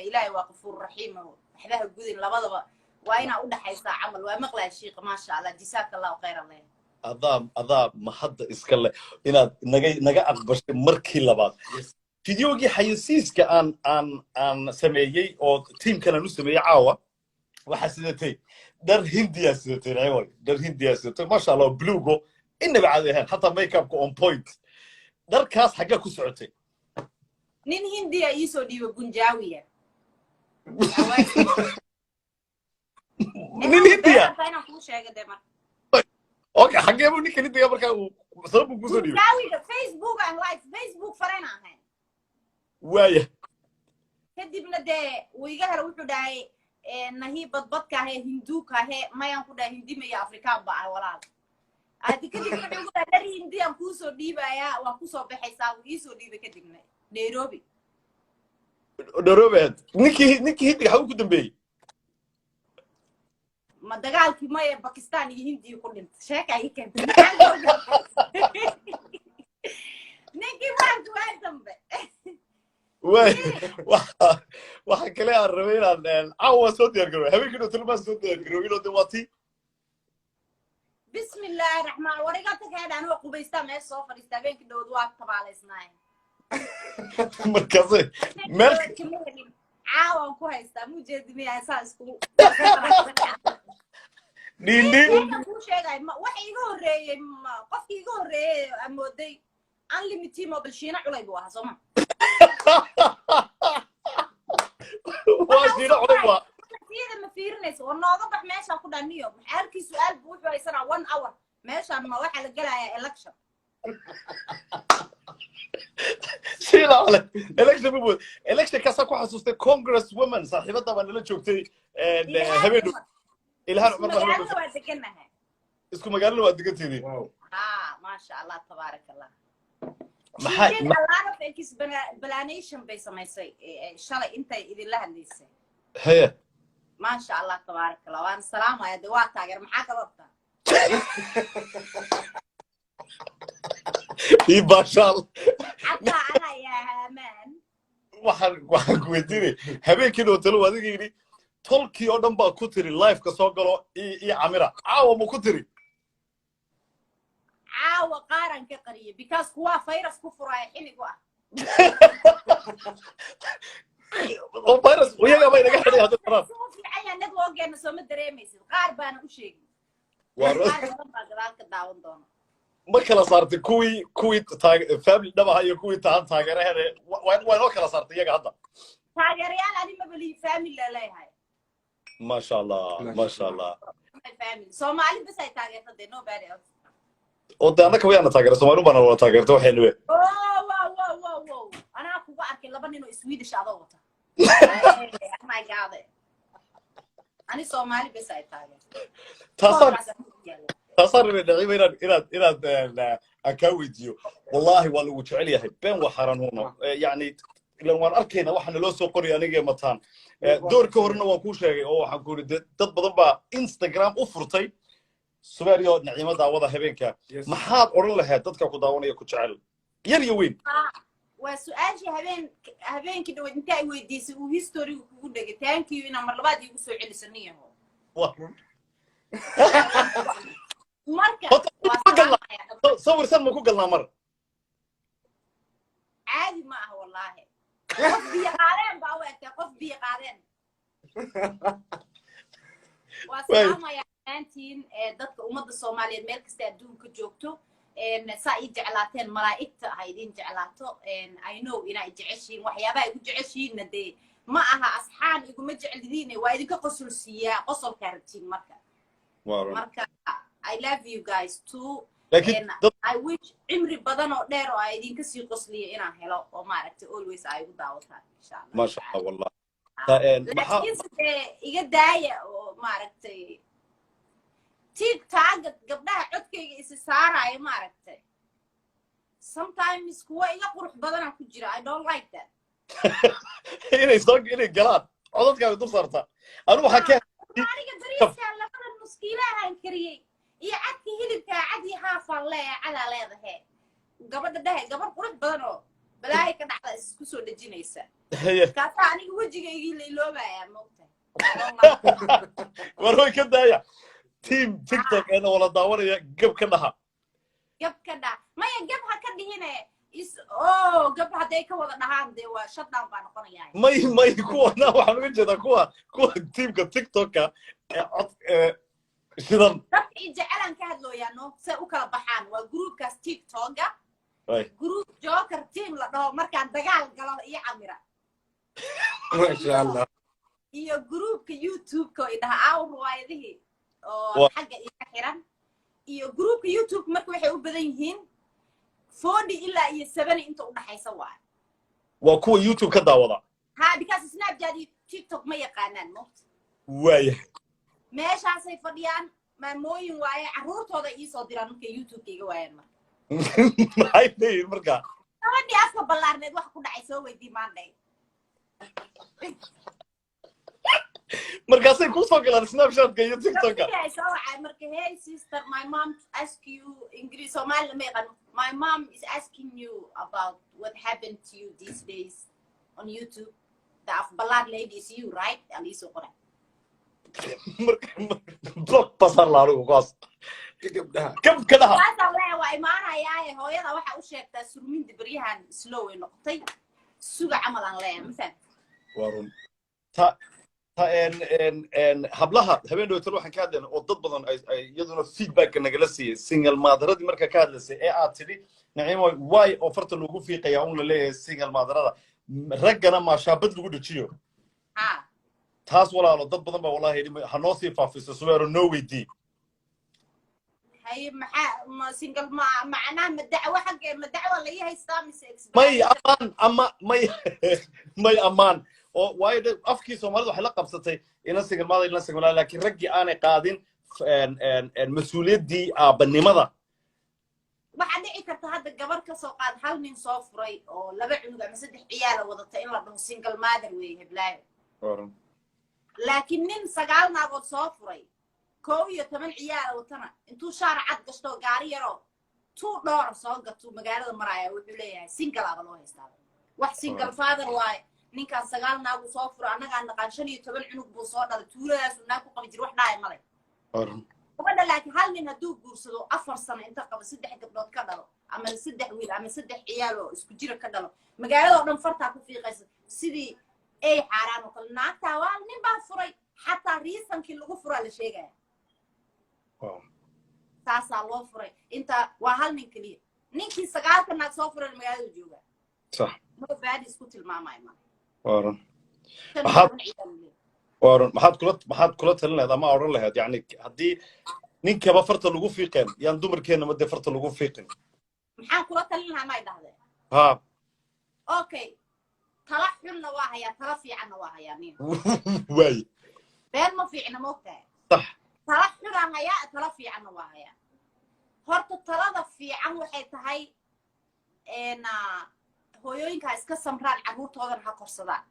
Ilaahay waa qafuur raxiim oo waxbaha gudin. Labadaba waa inaa u dhaxaysaa camal. Waa maqlaya shiiqa, maasha Allah, jasaaka Allahu khayr alle. Adaa mahadda iska leh inaad naga aqbashay markii labaad. Videogii xayasiiska aan sameeyey oo tiimkan aan u sameeyey caawa, waxaa sidatay dhar Hindiya sidatay, Naciimoy. Dhar Hindiya sidatay, maasha Allah, bluego inaba caadi ahayn, xataa makeupka on point. Dharkaas xaggee ku socotay? Nin Hindiya iisoo dhiiba, Bunjaawiya. Nin Hindiya? Inaan kuu sheega dee marka. Okay, xaggee buu ninka Hindiga markaa uu sabab buu kusoo dhiibay? Bunjaawiga Facebook aan live Facebook fareen ahayn. Waaya. Kadibna dee wuu iga helo, wuxuu dhahay, "Nahi badbadka ahee, Hinduuka ahee?" Mayaan ku dhahay, Hindima iyo Afrikaan ba ah, walaal. Adi kadib wuxuu igu dhahay, "Dhar Hindiyaan kuusoo dhiibayaa, waa kusoo baxaysaa." Wuu iisoo dhiibay kadibna Nairobi. Nairobi ahayd. Ninkii Hindiga xaguu ku dambeeyey? Ma dagaalkii maya, Bakistan iyo Hindiya ku dhintay. Sheeka ii keentay ninkii maanka waa dambe. Waay, waxa kale aan rabay inaan caawa soo diyaar garooy, habeenkii dhow tilmaan soo diyaar garoobin oo de waa tii. Bismi illaahi raxmaan, war iga tagheedha, anigoo qubaystaa meesha soo fadhiista. Habeenkii dhowd waa tabaalaysnaay. Markaasay meel Kama helin, caawaan ku haystaa mujeedimiyaa saa iskugu dhiindhiin. Sheekan kuu sheegay waxa iga horreeyey, qofkii iga horreeyey amooday unlimited mobile, Shiina Culay buu ahaa, sooma? Waa Shiina Culay waa. Siyada ma fiirinaysa oo nooga bax meeshaan ku dhaniyo. Halkii su-aal buu wuxuu haysanaa one hour. Meeshaan ma waxaa la gelayaa election? Shiina Culay election ma mood. Election kaasaa ku xasuustay, Congress woman saaxiibada baa nala joogtay habeen dhow, Ilhaan Isku Cumar baa nala magaalada joogtay. Waa deganahay. Isku magaalada waa deganteedii. Ha, maasha Allah, tabaarak Allah. Maxaa She did a lot of explanation bay samaysay shalay intay idinla hadlaysay. Haye. Maasha Allah, tabaarak Allah, waan salaamaya de, waa taageer. Maxaa kala rabtaa? Ii baashaal. Xataa anaa yaa haamaan. Waxaan ku weydiinay, habeenkii dhow talo adiga yidhi tolkii oo dhan baa ku tiri liveka soo galo ii camira. Caawa ma ku tiri? Caawa qaaran ka qariyay because kuwaa virus ku furaya xinigu ah. Oo virus iyaga bay naga xidhay hadda taraan. Si u fiican yahay networkeena, sooma dareemaysid? Qaar baana u sheegin. Waa qaar badan baa gadaal ka daawan doona. Ma kala saartay kuwii family dhab aha iyo kuwii tahan taageeraheeda? Waa inoo kala saartay iyaga hadda. Taageerayaal ani mabali, family la leeyahay. Maasha Allah, maasha Allah. My family Soomaali bas ay taageerta dee, nobody else. Oo de annaka wayaana taageera, Soomaali baana wada taageerta waxaynu we. Oh, wow, anaa kuga arkay laba nin oo Swedish adoo wata. Oh my God, ani Soomaali bas ay taageerta. Taasaan rabay, Naciima, inaad aan kaa weydiiyo. Wallahi waa lagu jecel yahay, been waa xaaranuuno. Yacni ilan waan arkayna waxa naloo soo qoraya anigee mataan. Doorka horena waan kuu sheegay oo waxaan ku yidhi dad badan baa Instagram u furtay Subeeriyo Naciimo daawada habeenka. Maxaad odhan lahayd dadka ku daawanaya, ku jecel, yar iyo weyn? Waa su-aashii habeenkii dhaweyd inta ay weydiisay uu historygu kugu dhegay. Thank you inaa mar labaad iigu soo celiso, niyaho. Waa run. Marka Horta, waa ma galnaa? salaamaya. Sawirsan ma ku galnaa mar? Caadi ma aha wallaahi, qof biyo qaadeen baa u egtay, qof biyo qaadeen. Waa salaamaya dhammaantiin dadka ummadda Soomaaliyeed meel kasta adduunka joogto. Saa ii jeclaateen malaa'igta ha idin jeclaato. I know inaa i jeceshihiin, waxyaabaha igu jeceshihiinna dee ma aha asxaan iguma jeclidiine, waa idinka qosol siiyaa, qosolkaa rabtiin marka. Waa run. Marka I love you guys too. Laakiin dad I wish cimri badan oo dheer oo ay idinka sii qosliyo inaan helo oo maaragtay always ay igu daawataan, insha Allah. Maasha Allah wallah. Maxaa Laakiinse dee iga daaya oo maaragtay TikTok gabdhaha codkayga isi saaraayo, maaragtay sometimes kuwa iga qurux badanaa ku jira. I don't like that. Inay galaan codadkaaga dul saarta anu waxaa ka Aniga bariiskaa labada nuskiilahaan kariyey iyo cadka hilibkaa, cad iyo haafaan leeya, cadaa leedahe gabadha dhehe, gabar qurux badan oo Balaahay ka dhacda isku soo dhejinaysa. Kaasaa aniga wejigaygii la iloobayaa, moogtahay? War way ka daaya team TikTok eena wala daawanaya, gab ka dhaha. Gab ka dhaha maya, gab ha ka dhihine is oh, gab hadday ka wada dhahaan dee waa shutdown baa noqonayaa. May, kuwana waxaan uga jeedaa kuwa teamka TikToka ee cod ee shidan. Dadka i jecelaan ka hadlooyaa, no, say u kala baxaan waa groupkaas TikToka, group Joker team la dhaho markaan dagaal galo iyo camira. Maasha Allah. Iyo groupka YouTube-ka oo idhaha aaw riwaayadihii oo xagga iga xiran, iyo groupka YouTube. Marka waxay u badan yihiin 40 ilaa iyo 70 inta u dhaxaysa waay. Waa kuwa YouTube ka daawada. Ha, because Snapchat iyo TikTok ma yaqaanaan, moogta? Meeshaasay fadhiyaan, maamooyin waaye, carruurtooda iisoo diraan markay YouTube-ka iga waayaan marka. Maxay leeyihin marka? Gabadhii afka ballaarneed wax ku dhacay soo weydii maandhay. Markaasay kusoo galaan Snapchatka iyo TikToka. Gabadhii ay soo wacay marka, "Hey sister, my mom ask you," Ingiriis Soomaali lama yaqaan, "My mom is asking you about what happened to you these days on YouTube. The af ballaar lady is you, right?" Aa iisoo qoray. Marka block basar la anigu kuwaas. Gabdhaha. Gab ka dhaha. Kaasaan leeyahay, waa imaanayaaye, hooyada waxa u sheegtaa surminda beryahan slow ay noqotay, suga camal aan leeyahay, ma fahamtid? Waa run. Ta en en en hablaha habeen dhowtan waxaan ka hadlayna oo dad badan ay iyaduna feedbacka nagala siiyey single motheradii marka ka hadlaysay ee aad tidhi Naciimo waay oo farta lagu fiiqaya un la leeyahay single motherada, raggana maashaabad lagu dhejiyo. Taas walaalo, dad badan baa wallahi yidhi ha noo sii faafiso, subeero noo weydii. Haye, maxaa ma single ma macnaha ma dacwo xagge ma dacwo la ii haystaa mise May. explanation? Amaan ama may amaan oo waayo de afkii Soomaalida waxay la qabsatay ina single mother, ina single mother, laakiin raggii aanay qaadin en mas-uuliyaddii aabbanimada. Waxaa dhici karta hadda gabar ka soo qaad hal nin soo furay oo laba cunug ama saddex ciyaala wadata in la dhaho single mother weeye heblaayo, laakiin nin sagaal naagood soo furay, 11 ciyaala watana, intuu shaar cad gashto, gaari yaroo tuu dhoora soo gatuu magaalada maraaya, wuxuu leeyahay single aba loo haystaa, wax single father waaye ninkaan, sagaal naagu soo furo, annagaa naqaan, 15 cunug buu soo dhalay, tuuladaasuu naag ku qabi jira, wax dhaaya male gabadha. Laakiin hal nin hadduu guursado, 4 sano inta qabo, saddex gabdhood ka dhalo ama saddex wiil ama saddex ciyaal oo isku jira ka dhalo, magaalada oo dhan fartaa ku fiiqaysa sidii ay xaaraan oo kale. Naagtaa waa nin baa furay, xataa reasonkii lagu furaa la sheegaya, saasaa loo furay, inta waa hal nin keliya. Ninkii sagaalka naag soo furan magaalada jooga. Nobody isku tilmaamayo ma Waa run. 15 ciyaal uu leeyahay. Waa run. Maxaad kula talin lahayd ama odhan lahayd, yacni haddii ninkaba farta lagu fiiqeen, yaan dumarkeenna ma dee farta lagu fiiqin? Maxaan kula talin lahaa may dhahdeen? Ha. Okay, tala xunna waa hayaa, tala fiicanna waa hayaa nin. Waay. Been ma fiicna, moogtahay? Sax. Tala xunaan hayaa, tala fiicanna waa hayaa. Horta talada fiican waxay tahay hooyooyinka ha iska samraan, carruurtoodana ha korsadaan.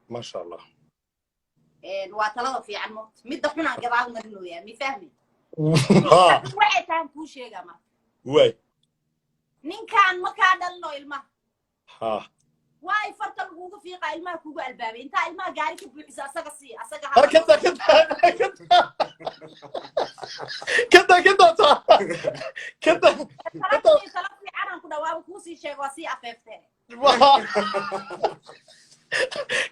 Maasha Allah. Waa talada fiican, moogta? Midda xunaan gadaal marinooyaa, mi fahmi? Ha. Waxay tahan kuu sheegaa marka. Waay. Ninkaan ma kaa dhalino ilmaha. Waay farta lagugu fiiqaa, ilmaha kugu albaabay, intaa ilmaha gaari ka buuxisa asaga sii asaga. Ha, kada kada kada kada kada ta kada kada. Tala fiicanaan ku dhawaaba kuusii sheega, waa sii afeeftee.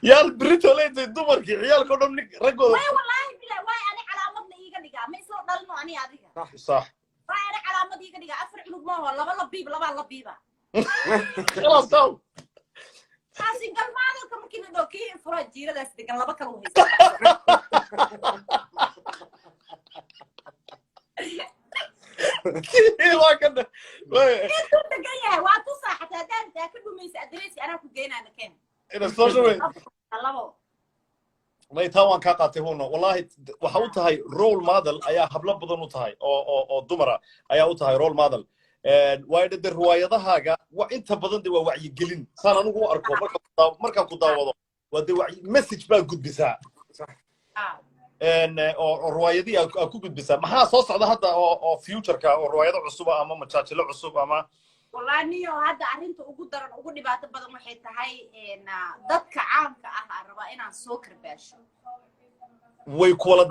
Yaal brito leetay dumarkii ciyaalka o dhan nin raggooda. Way, wallaahi bilahi, waay ani calaamadna iiga dhigaa, ma isla dhalino ani adiga? Sax. Waay ani calaamad iiga dhigaa, afar cunug maaho, laba la biib, labaa la biiba. Khalaas taw. Taasi galmaadalka markii la dhoo kii fura jiiradaas degan laba kala u haysta. Waa kada. Intuu degan yahay waa tusaa, xataa haddaan taa ka dhumaysa adreeska anaa ku geynaana keen. Ina soo dhawey. Labo. May, taa waan kaa qaatay huno, wallahi waxa u tahay role model ayaa hablo badan u tahay oo dumara ayaa u tahay role model, waayo de riwaayadahaaga wa inta badan de waa wacyigelin, saan anigu u arko markaan ku daawado, waa de wacyi message baa gudbisaa oo riwaayadihii aad ku gudbisaa. Maxaa soo socda hadda oo futureka oo riwaayado cusuba ama majaajilo cusub ama? Wallahi niyo, hadda arrinta ugu daran, ugu dhibaato badan waxay tahay dadka caamka ah aan rabaa inaan soo karbaasho. Way kuwala.